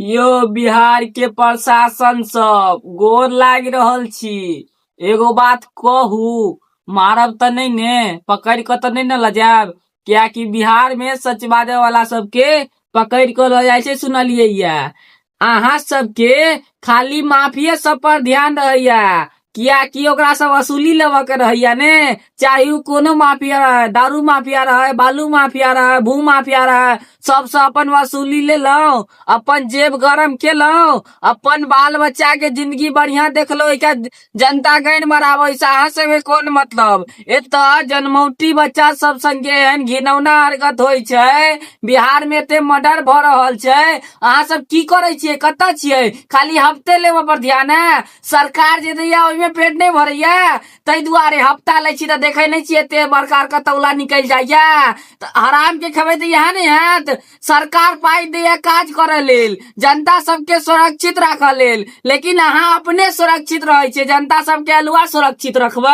यौ बिहार के प्रशासन सब गोर लागि रहल छी। एगो बात कहू, मारब तऽ नहि ने, पकड़ि कऽ तऽ नहि ने लऽ जायब? कियाकि बिहार मे सच बाजऽ वाला सबके पकड़ि कऽ लऽ जाइ छै, सुनलियै या। अहाँ सबके खाली माफिये सब पर ध्यान रहैया, कियाकि ओकरा सब वसूली लेबऽ के रहैया ने। चाहे उ कोनो माफिया रहे, दारू माफिया रहे, बालू माफिया रहे, भू माफिया रहे, सबसँ अपन वसूली लेलहुँ, अपन जेब गरम केलहुँ, अपन बाल बच्चा के जिंदगी बढ़िया देखलहुँ। एहिके जनता गैर मराबै से अहाँ सबके कोन मतलब? एतऽ जन्मौटी बच्चा सब संगे एहन घिनौना हरकत होइ छै, बिहार मे एते मर्डर भऽ रहल छै, अहाँ सब की करै छियै? कतऽ छियै? खाली हफ्ते लेबऽ पर ध्यान है? सरकार जे दैया ओहिमे पेट नहि भरैया, ताहि दुआरे हफ्ता लै छी। तऽ देखै नहि छियै, एते बड़का बड़का तौला निकलि जाइया, तऽ हराम के खेबै तऽ इएह ने हैत। सरकार पाइ दैया काज करऽ लेल, जनता सबके सुरक्षित राखऽ लेल, लेकिन अहाँ अपने सुरक्षित रहै छियै, जनता सबके अलुआ सुरक्षित रखबै?